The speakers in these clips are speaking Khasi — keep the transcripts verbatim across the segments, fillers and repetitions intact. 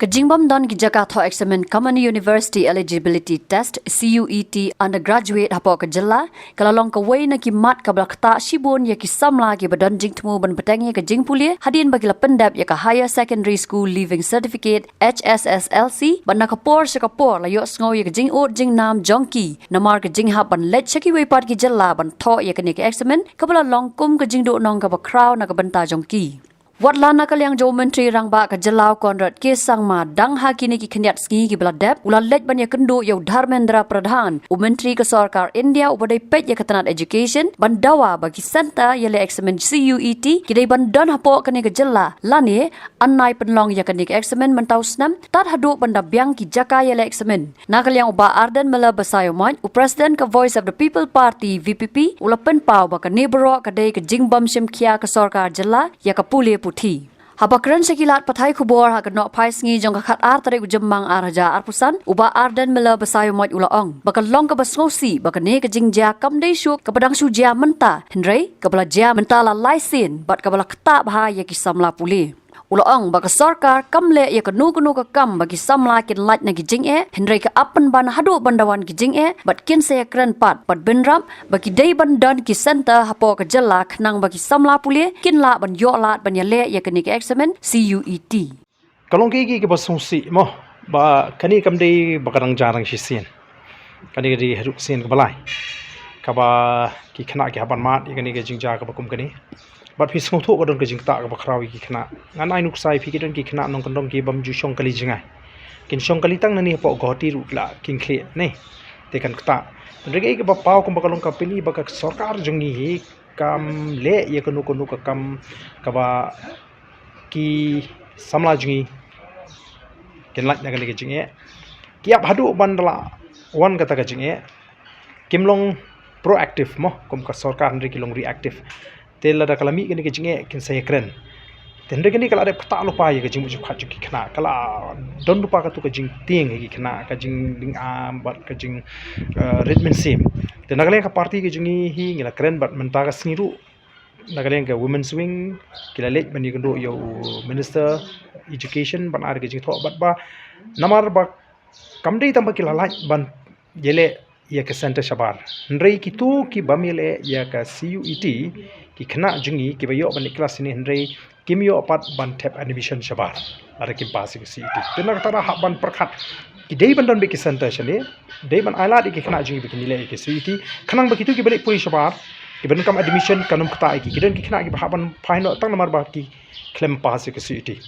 Ka jingbym don ki jaka thoh eksamin Common University Eligibility Test, C U E T, undergraduate hapoh ka jylla, ka la long kawei na ki mat kaba la ktah shibun ïa ki samla kiba don jingthmu ban bteng ïa ka jingpule hadien ba ki la pyndep ïa ka Higher Secondary School Leaving Certificate, H S S L C, bad na ka por sha ka por la ïohsngew ïa ka jingud jingnam jong ki, namar ka jinghap ban leit sha kiwei pat ki jylla ban thoh ïa kane ka eksamin kaba la long kum ka jingduhnong kaba khraw na ka bynta jong ki. Wat la na ka liang jong u Myntri Rangbah ka jylla u Conrad K Sangma, dang ha kine ki khyndiat sngi kiba la dep, u la leit ban ïakynduh ïa u Dharmendra Pradhan, u Myntri ka Sorkar India uba dei peit ïa ka tnat education, ban dawa ba ki centre ïaleh eksamin C U E T ki dei ban don hapoh kane ka jylla, lane yn nai pynlong ïa kane ka eksamin mynta u snem, tad haduh ban da biang ki jaka ïaleh eksamin. Na ka liang u Bah Ardent Miller Basaiawmoit, u President ka Voice of the People Party, V P P, u la pynpaw ba kane baroh ka dei ka jingbym shim khia ka sorkar jylla ïa ka pule puthi. Haba kren sha ki lad pathai khubor ha ka nohphai sngi jong ka khatar tarik u Jymmang ar hajar arphew san, u Bah Ardent Miller Basaiawmoit u la ong ba ka long kaba sngewsih ba kane ka jingjia kam dei shuh kaba dang shu jia mynta, hynrei kaba la jia mynta la lai sien bad kaba la ktah bha ïa ki samla pule. U la ong ba ka sorkar kam leh ïa kano kano ka kam ba ki samla kin lait na ki jingeh, hynrei ka ap pynban haduh ban da wan ki jingeh bad kin sa ïakren pat bad bynrap ba ki dei ban don ki centre hapoh ka jylla khnang ba ki samla pule kin lah ban ïoh lad ban ïaleh ïa kane ka eksamin C U E T. Ka long kaei kaei kaba sngewsih mo, ba kane kam dei ba ka dang jia dang shisien. Kane ka dei haduh ka sien kaba lai kaba ki khynnah ki hap ban mad ïa kane ka jingjia kaba kum kane. Bad phi sngewthuh ka don ka jingktah kaba khraw ïa ki khynnah. Ngan ai nuksa ïa phi, ki don ki khynnah nongkyndong ki bym ju shong kali jngai. Kin shong kali tang nangne hapoh Guwahati ruh ki la kheiñ khlieh ne. Te kan ktah. Hynrei kaei kaba paw kumba ka long ka pyni ba ka sorkar jong ngi hi kam leh ïa kano kano ka kam kaba ki samla jong ngi kin lait na kane ka jingeh. Ki ap haduh ban da la wan kata ka jingeh. Kim long proactive mo, kum ka sorkar, hynrei ki long reactive. Te lada ka la mih kane ka jingeh kin sa ïakren. Te hynrei kane ka la dep ktah lypa ïa ka jingmut jingpyrkhat jong ki khynnah, ka la don lypa katu ka jingtieng ïa ki khynnah, ka jingding am bad ka jing, eh, rit mynsiem. Te na ka liang ka party ka jong ngi hi ngi la kren bad mynta ka sngi ruh na ka liang ka Women's Wing ki la leit ban ïakynduh ïa u Minister Education ban ai ka jingthoh bad ba namar ba kam dei tang ba ki la lait ban ïaleh ïa ka centre shabar, hynrei kito ki bym ïaleh ïa ka C U E T, ki khynnah jong ngi kiba ïoh ban leit klas shane hynrei kim ïoh pat ban thep admission shabar lada kim pass ïa ka C U E T. Te na kata ka daw hap ban pyrkhat, ki dei ban don beit ki centre shane, dei ban ai lad ïa ki khynnah jong ngi ba kin ïaleh ïa ka C U E T, khnang ba kito kiba leit pule shabar, kiba donkam admission kan ym ktah ïa ki. Ki don ki khynnah kiba hap ban phai noh tang namar ba ki khlem pass ïa ka C U E T.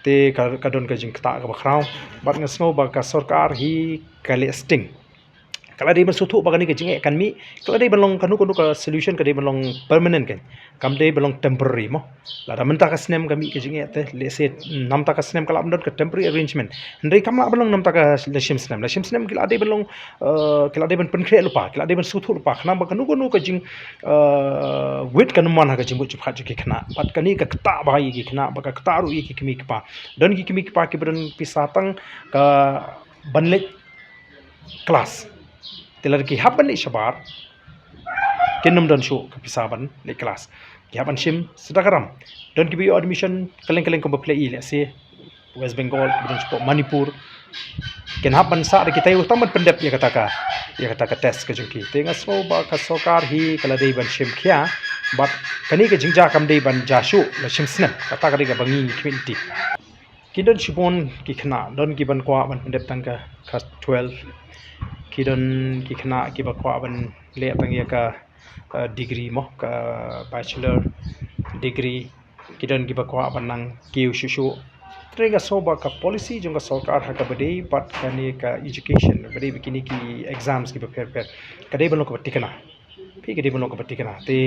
Te ka, ka don ka jingktah kaba khraw. Bad nga sngew ba ka sorkar hi ka leh sting. Ka la dei ban sngewthuh ba kane ka jingeh kan mih, ka la dei ban long kano kano ka solution ka dei ban long permanent kan. Kam dei ban long temporary mo. Lada mynta ka snem ka mih ka jingeh te, let's say, namta ka snem ka lah ban don ka temporary arrangement. Hynrei kam lah ban long namta ka la shim snem. La shim snem ki la dei ban long, eh, ki la dei ban pynkhreh lypa, ki la dei ban sngewthuh lypa. Khnang ba kano kano ka jing, eh, wit kan ym wan ha ka jingmut jingpyrkhat jong ki khynnah. Bad kane ka ktah bha ïa ki khynnah, bad ka ktah ruh ïa ki kmie kpa. Don ki kmie kpa kiba don pisa tang ka ban leit klas. Te lada ki hap ban leit shabar, kin ym don shuh ka pisa ban leit klas. Ki hap ban shim sdang ka ram. Don kiba ïoh admission kylleng kylleng kumba phi la i, let's say, West Bengal, kiba don shapoh Manipur. Kin hap ban sah da kitai ruh tang ban pyndep ïa kata ka, ïa kata ka test ka jong ki. Te nga sngew ba ka sorkar hi ka la dei ban shim khia. Bad kane ka jingjia kam dei ban jia shuh la shim snem. Kata ka dei kaba ngi ngi khmih lynti. Ki don shibun ki khynnah, don ki ban kwah ban pyndep tang ka class twelve. Ki don ki khynnah kiba kwah ban leh tang ïa ka, eh, degree mo, ka bachelor degree. Ki don kiba kwah ban nang kiew shuh shuh. Te nga sngew ba ka policy jong ka sorkar ha kaba dei bad kane ka education, ba dei bad kine ki exams kiba pher pher, ka dei ban long kaba thikna. Phi, ka dei ban long kaba thikna. Te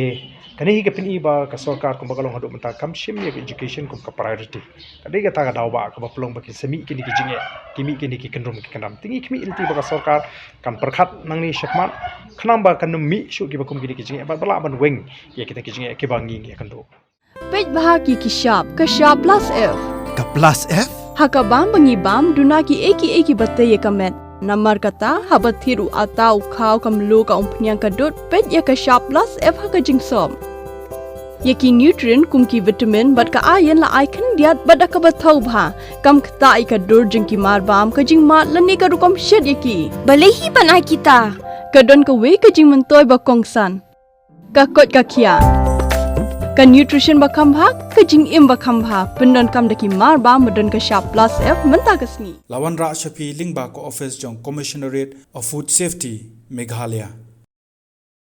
kane hi ka pyni ba ka sorkar kumba ka long haduh mynta kam shim ïa ka education kum ka priority. Ka dei kata ka daw ba kaba pynlong ba kin sa mih kine ki jingeh, ki mih kine ki kyndrum ki kyndam. Te ngi khmih lynti ba ka sorkar kan pyrkhat nangne shakhmat khnang ba kan ym mih shuh kiba kum kine ki jingeh bad ba lah ban weng ïa kita ki jingeh kiba ngi ngi ïakynduh. Peit bha ki ki shap, ka shap plus F. Ka plus F? Ha ka bam ba ngi bam, duna kiei kiei kiba tei ïa ka met. Namar kata, haba thied u atta u khaw, ka mluh, ka umphniang, ka dud, peit ïa ka shap plus F ha ka jingsop. Ïa ki nutrient kum ki vitamin bad ka iron la ai khyndiat bad da kaba thaw bha. Kam ktah ïa ka dur jong ki marbam, ka jingmad lane ka rukom shet ïa ki. Balei hi ban ai kita? Ka don kawei ka jingmyntoi ba kongsan. Ka koit ka khiah. Ka nutrition ba kham bha, ka jingim ba kham bha. Pyndonkam da ki marbam ba don ka shap plus F mynta ka sngi. La wanrah sha phi lyngba ka office jong Commissionerate of Food Safety, Meghalaya.